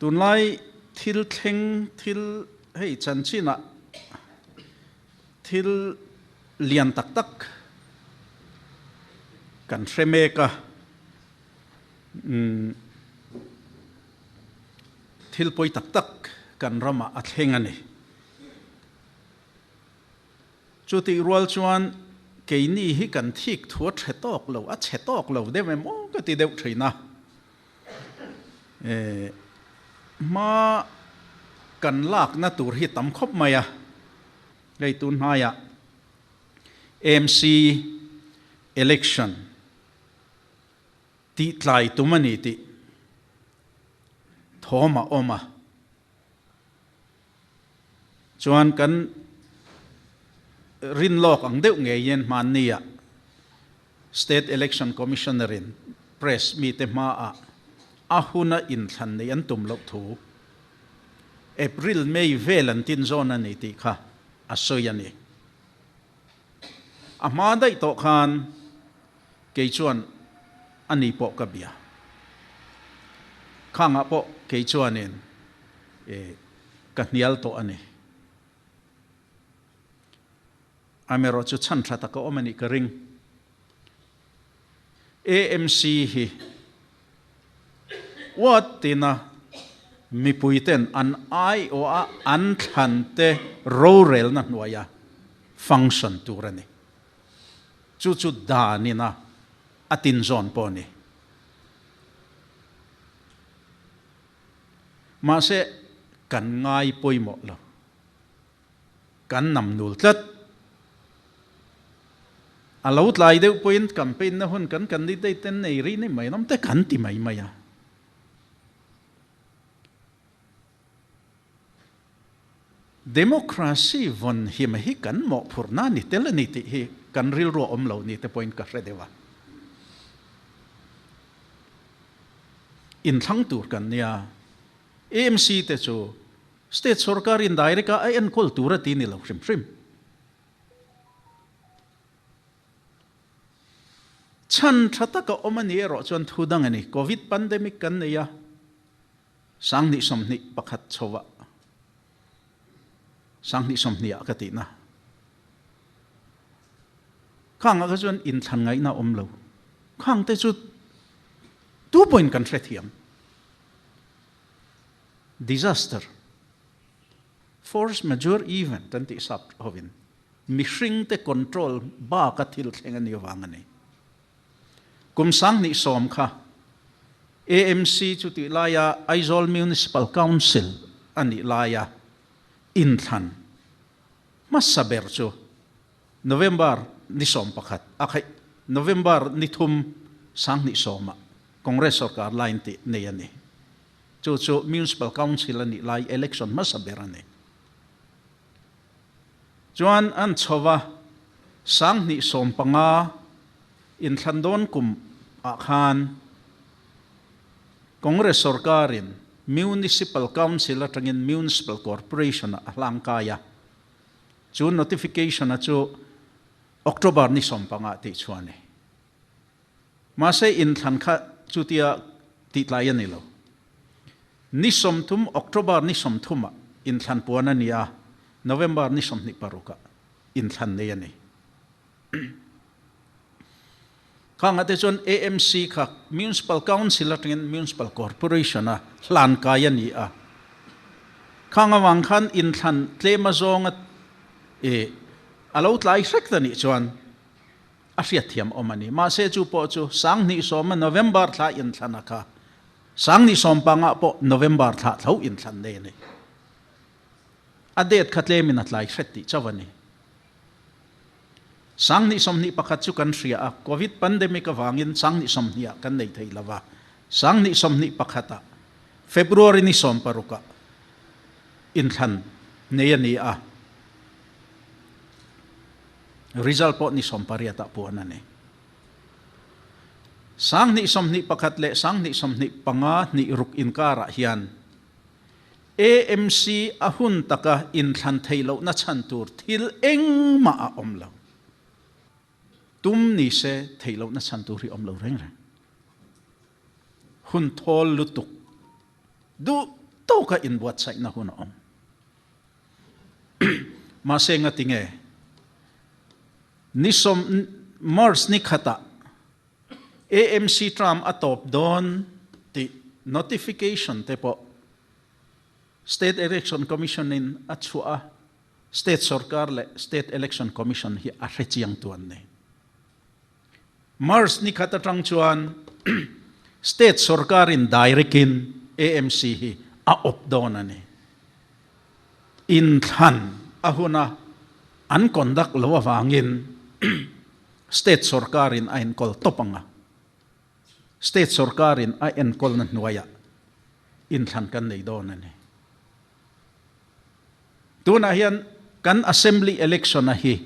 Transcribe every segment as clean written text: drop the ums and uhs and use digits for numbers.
Tunlai thil thleng thil hei chanchinah thil lian tak tak kan hre mek a, thil pawi tak tak kan ramah a thleng a ni. Chutih rual chuan keini hi kan thik thu a chhe tawk lo, a chhe tawk lo deuh em aw ka ti deuh thin a. Hma kan lakna tur hi tam khawp mai a, hei tun hnaiah AMC election tih tlai tum a ni tih thawm a awm a. Chuan kan rin lawk ang deuh ngeiin hmannia State Election Commissioner in Press mite hmaah a huna inthlan nei an tum loh thu April, May vel an tin zawn a ni tih kha a sawi a ni. A hma daih tawh khan kei chuan a ni pawh ka bia. Khangah pawh kei chuanin ka hnial tawh a ni. Amaherawh chu chhan tha tak a awm a nih ka ring. AMC hi uat tina mipuiten an aiawha an thlante rorelna hnuaia function tur a ni. Chu chu danina a tinzawn pawh a ni. Mahse, kan ngai pawimawh lo. Kan nam nul tlat. A lo tlai deuh pawhin campaign na hun kan candidate ten nei rih ni mai nawm te kan ti mai mai a. Democracy vawn him hi kan mawhphurhna ni tel a ni tih hi kan rilru a awm lo ni te pawhin ka hre deuh a. Inthlang tur kan nia. AMC te chu State sorkar in direct a a enkawl tur a ti ni lo hrim hrim. Chhan tha taka awm a ni erawh chuan thu dang a ni. Covid pandemic kan nei a, 2021 chhovah 2020 ah ka tihna. Khangah kha chuan inthlan ngaihna a awm lo. Khang te chu tu pawhin kan hrethiam. Disaster, force majeure event an tih sap hovin mihringte control baka thil thleng a ni avang a ni. Kum 2010 kha AMC chu tih laia Aizawl Municipal Council a nih laia inthlan hmasa ber chu November ni 11 a khaih November ni thum 2010 ah Congress sorkar lain tih nei a ni. Chu chu Municipal Council a nih lai election hmasa ber a ni. Chuan an chho va, 2015 inthlan dawn kum ah khan Congress sorkarin Municipal Council atangin Municipal Corporation ah a hlang kai a. Chu notification a chu October ni 15 tih chu a ni. Mahse inthlan kha chutia tihtlai a ni lo. Ni 30, October ni 30 ah inthlan puan a ni a, November ni 26 ah inthlan nei a ni. Khangah te chuan AMC kha Municipal Council atangin Municipal Corporation a hlan kai a ni a. Khang avang khan inthlan tlem azawnga a lo tlai hrek ta nih chuan a hriatthiam awm a ni. Mahse chu pawh chu 2010 November thla inthlan a kha 2015 pawh November thla tho inthlan nei a ni. A date kha tlemin a tlai hret tih chauh a ni. 2021 chu kan hria a, Covid pandemic avangin 2020 ah kan nei thei lo va, 2021 ah February ni 16 ah inthlan nei a ni a. Result pawh ni 18 ah puan a ni. 2021 leh 2025 hnih ruk inkarah hian AMC a hun taka inthlan theih lohna chhan tur thil engmah a awm lo. Tum ni se theih lohna chhan tur hi awm lo reng reng. Hun thawl lutuk duh tawka inbuatsaihna hun a awm. Mahse ngati nge ni sawm March ni khatah AMC term a tawp dawn tih notification te pawh State Election Commission in a chhuah a, State sorkar leh State Election Commission hi a hre chiang tu an ni. March ni khat atang chuan State sorkar in direct in AMC hi a awp dawn a ni. Inthlan a huna an conduct lo avangin State sorkar in a enkawl tawp ang a. State sorkar in a enkawlna hnuaiah inthlan kan nei dawn a ni. Tunah hian kan Assembly election a hi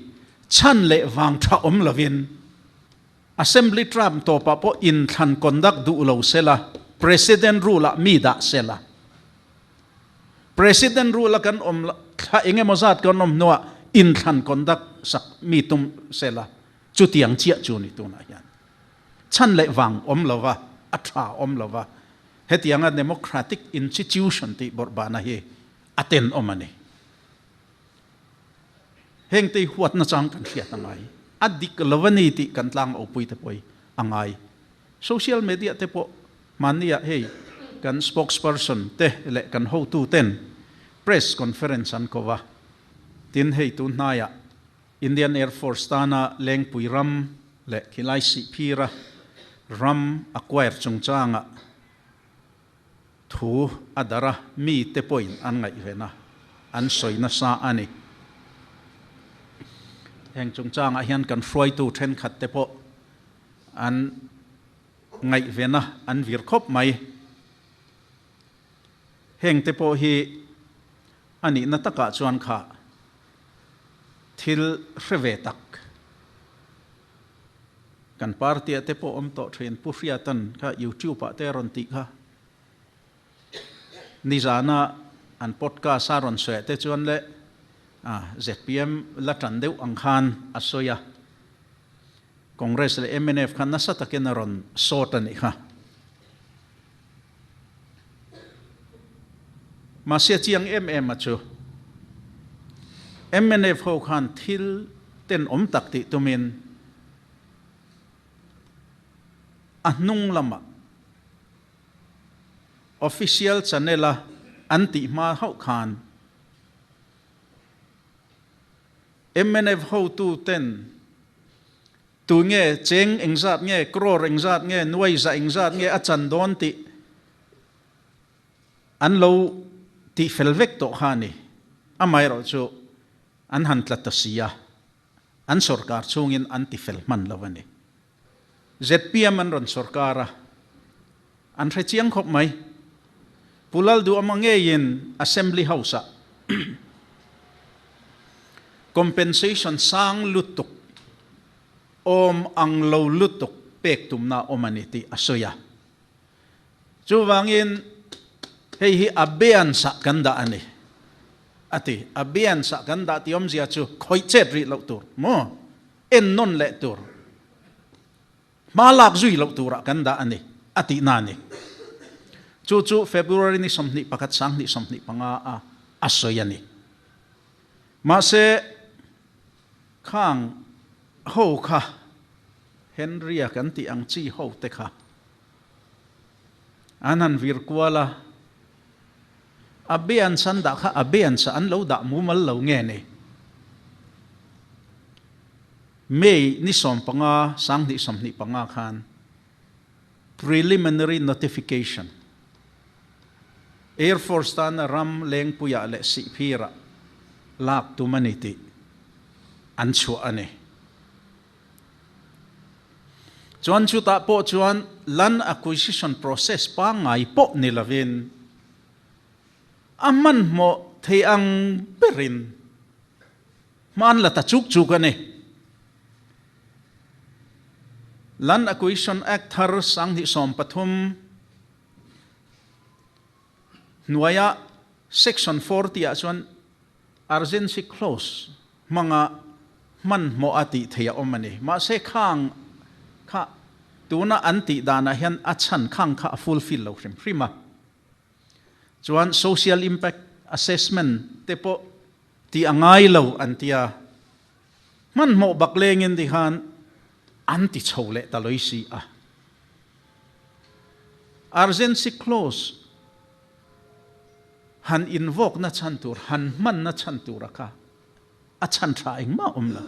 chhan leh vang tha awm lovin Assembly term tawpah pawh inthlan conduct duh lo sela, President rule ah mi dah sela. President rule a kan awm thla eng emaw zat kan awm hnuah inthlan conduct sak mi tum sela, chutiang chiah chu ni tunah hian. Chhan leh vang awm lova, a tha awm lova, hetianga democratic institution tih bawrhbahna hi a tenawm a ni. Hengte hi huat nachang kan hriat a ngai. A dik lo a ni tih kan tlang opui te pawh hi a ngai. Social media te pawh hmannia hei kan spokesperson te leh kan hotu ten press conference an ko va, tin hei tun hnaiah Indian Air Force tana Lengpui ram leh khilai Sihphira ram acquire chungchanga thu a darh a, mite pawhin an ngaihven a, an sawi nasa a ni. Heng chungchangah hian kan hruaitu thenkhat te pawh an ngaihven a, an vir khawp mai. Heng te pawh hi a nihna takah chuan kha thil hre ve tak kan party ah te pawh awm tawh thin Pu Hriatan kha YouTube ah te a rawn tih kha nizana an podcast a rawn sawi ah te chuan le zpm la tan deuh ang khan a sawi a, Congress leh mnf khan nasa takin a rawn sawt a nih kha. Mahse chiang em em a chu mnf ho khan thil tenawm tak tih tumin a hnung lamah official channel a an tih hma hauh khan mnf hotu ten Tu nge cheng engzat nge, crore engzat nge, nuai za engzat nge a chan dawn tih an lo tih fel vek tawh kha a ni. Amaherawh chu an han tla ta si a, an sorkar chhungin an ti fel hman lo a ni. Zpm an rawn sorkar a, an hre chiang khawp mai. Pu Lalduhama ngeiin Assembly House-ah compensation sang lutuk, awm ang lo lutuk pek tumna awm a ni tih a sawi a. Chuvangin hei hi abeyance-ah kan dah a ni a ti. Abeyance-ah kan dah tih awmzia chu khawih chet rih loh tur maw? En nawn leh tur. Hma lak zui loh turah kan dah a ni, a tihna a ni. Chu chu February ni 21 2025 a a sawi a ni. Mahse, khang ho kha, Henry-a kan tih ang chi ho te kha an han vir kual a, a beans an dah kha a beans ah an lo dah mumal lo nge ni? May ni 15, 2025 khan Preliminary Notification, Air Force tana ram lengpuiah leh sihphirah lak tum a ni tih an chhuah a ni. Chuan chutah pawh chuan land acquisition process pangngai pawh ni lovin a hmanhmawh thei ang berin Hman la ta chuk chuk a ni. Land Acquisition Act thar 2013 hnuaia Section 40 ah chuan Urgency Clause hmanga hmanhmawh a tih theih a awm a ni. Mahse khang kha tuna an tih danah hian a chhan khang kha a fulfill lo hrim hrim a. Chuan social impact assessment te pawh tih a ngai lo an tia. Hmanhmawh bak lengin ti khan an ti chho leh ta loi si a. Urgency clause han invoke na chhan tur, han hman na chhan tur a kha a chhan tha engmah awm lo.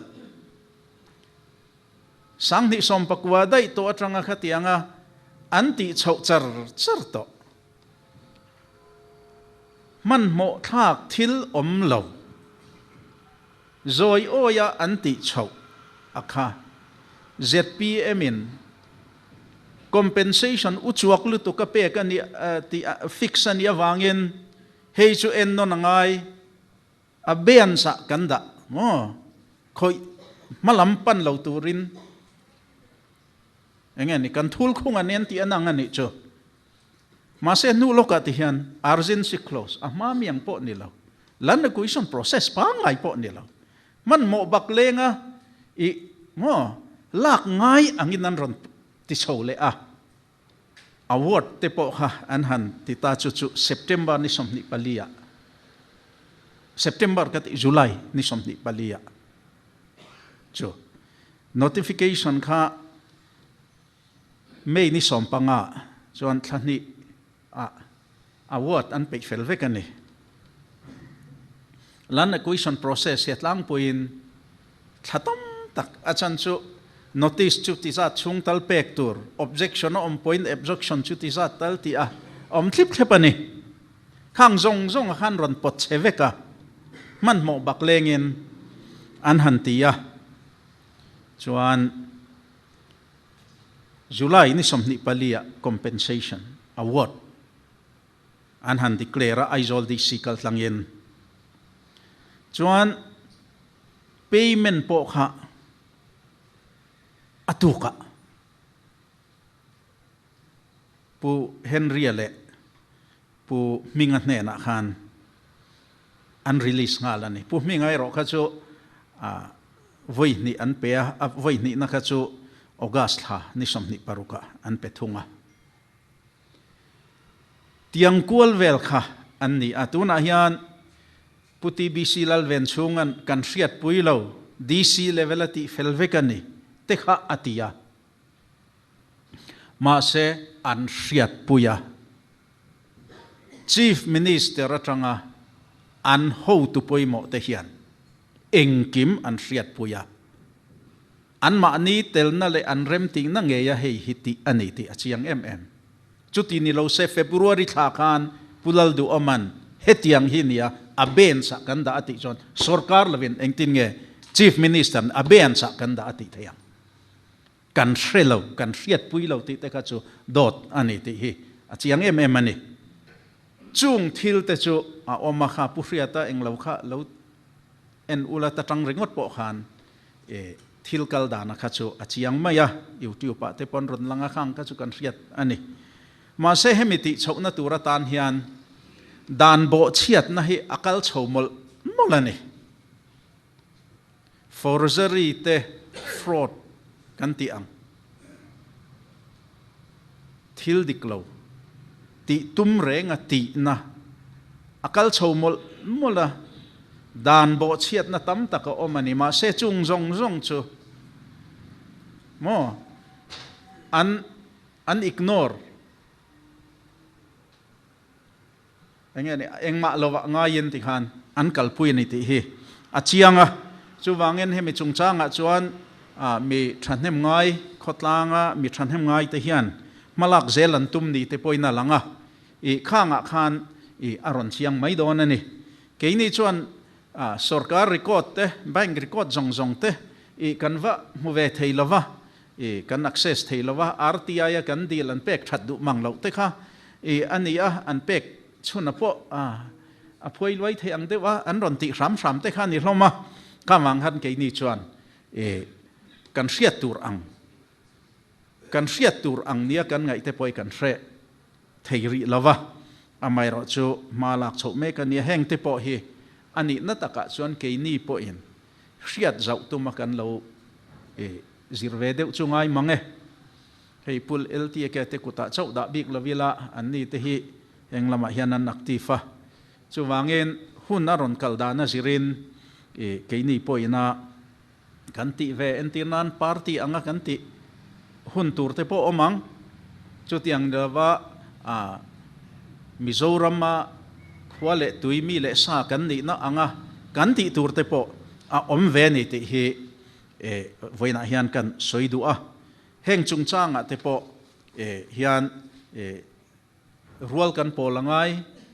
2019 daih tawh atanga khatianga an tih chhoh char char tawh. Hmanhmawh thlak thil awm lo. Zawi awia an tih chhoh a kha. Zpm in compensation uchuak lutuk a pek a nih tih fix a nih avangin hei chu ennawn a ngai. A bench ah kan dah maw? Khawih hmalam pan lo turin enge ni kan thul khung an en tih an ang a nih chu. Mahse hnu lawkah ti hian urgency clause a hma mi ang pawh ni lo, land acquisition process pangngai pawh ni lo, hmanhmawh bak lenga i maw lak ngai angin an rawn ti chho leh a. Award te pawh kha an han ti ta chu chu September ni 24 ah, September ka tih July ni 24 ah chu notification kha May ni 15 chuan thla hnih ah award an peih fel vek a ni. Land acquisition process hi a tlangpuiin thla tam tak a chan chu notice chu ti zat chhung tal pek tur, objection a awm pawhin objection chu ti zat tal tih a awm thlip thlep a ni. Khang zawng zawng a khan rawn pawt chhe vek a, hmanhmawh bak lengin an han ti a, chuan July ni 24 ah compensation award an han declare a Aizawl DC kal tlangin. Chuan payment pawh kha a tukah Pu Henry-a leh Pu Hminga hnenah khan an release nghal a ni. Pu Hminga erawh kha chu vawi hnih an pe a, a vawi hnihna kha chu August thla ni 26 ah an pe thung a. Tiang kual vel kha an ni a, tunah hian Pu TBC Lalvenchhunga'n kan hriatpui lo, DC level a tih fel vek a ni, te kha a ti a. Mahse, an hriatpui a. Chief Minister atanga an hotu pawimawh te hian engkim an hriatpui a. Anmahni telna leh an remtihna ngeia hei hi tih a ni tih a chiang em em. Chuti ni lo se February thla khan Pu Lalduhawma'n hetiang hi nia a bench ah kan dah a tih chuan sorkar lovin engtin nge Chief Minister-in a bench ah kan dah a tih theih ang? Kan hre lo, kan hriatpui lo tih te kha chu dawt a ni tih hi a chiang em em a ni. Chung thil te chu a awm a kha Pu Hriata englo kha lo en ula ta tang ringawt pawh khan e thil kal dana kha chu a chiang mai a, YouTube ah te pawn rawn lang a khang kha chu kan hriat a ni. Mahse hemi tih chhohna tur atan hian dan bawhchhiatna hi a kal chho mawlh mawlh a ni. Forgery te fraud kan tih ang thil dik lo tih tum renga tihna a kal chho mawlh mawlh a, dan bawhchhiatna tam tak a awm a ni. Mahse chung zawng zawng chu maw an an ignore enge ni engmah lovah ngaiin tikhan an kalpui a ni tih hi a chiang a. Chuvangin hemi chungchangah chuan mi thahnem ngai khawtlanga mi thahnem ngai te hian hmalak zel an tum ni te pawhin a lang a, i khangah khan i a rawn chiang mai dawn a ni. Keini chuan sorkar record te, bank record zawng zawng te i kan va hmu ve thei lo va, i kan access thei lo va, RTI a kan dil an pek that duh mang loh te kha i a ni a, an pek chhuna pawh a phuai luai thei ang deuh a, an rawn tih hram hram te kha a ni hlawm a. Khang vang khan keini chuan i kan hriat tur ang, kan hriat tur ang nia kan ngaih te pawh i kan hre thei rih lo va, amaherawh chu hma lak chhoh mek a nia. Heng te pawh hi a nihna takah chuan keini pawhin hriat zauh tuma kan lo zir ve deuh chu ngai mang e. Hei Pul LTK te kutah chauh dah bik lo ila, anni te hi Heng lamah hian an active a. Chuvangin hun a rawn kal dan a zirin keini pawhina kan tih ve entir nan party anga kan tih hun tur te pawh awm ang. Chutiang ni lova Mizorama khua leh tui mi leh sa kan nihna anga kan tih tur te pawh a awm ve a ni tih hi vawiinah hian kan sawi duh a. Heng chungchangah te pawh hian Rual kan pawl a ngai,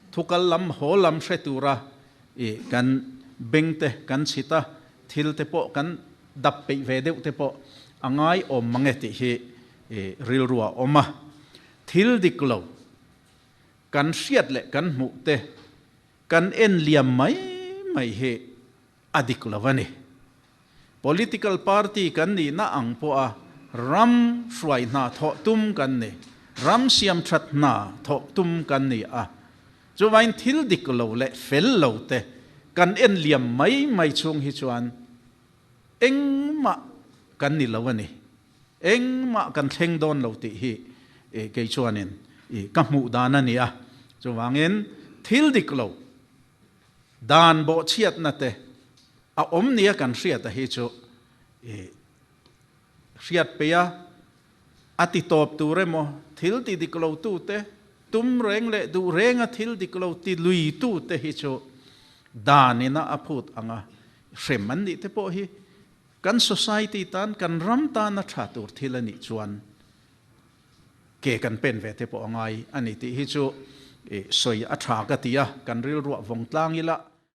thukal lam haw lam hre tura i kan beng te kan chhit a, thil te pawh kan dap peih ve deuh te pawh a ngai awm mang e tih hi i rilru a awm a. Thil dik lo kan hriat leh kan hmuh te kan en liam mai mai hi a dik lo a ni. Political party kan nihna ang pawha ram hruai hna thawh tum kan ni, ram siam that hna thawh tum kan ni a. Chuvain thil dik lo leh fel lo te kan en liam mai mai chhung hi chuan engmah kan ni lo a ni. Engmah kan thleng dawn lo tih hi kei chuanin ka hmuh dan a ni a. Chuvangin thil dik lo Dan bawhchhiatna te a awm nia kan hriata hi chu i hriat peih a, a ti tawp tur emaw, thil ti dik lo tu te, tum reng leh duh renga thil dik lo ti lui tu te hi chu dan ina a phut anga hrem an nih te pawh hi kan society tan, kan ram tana tha tur thil a nih chuan Ke kan pen ve te pawh a ngai a ni tih hi chu sawi a tha ka ti a, kan rilruah vawng tlang ila.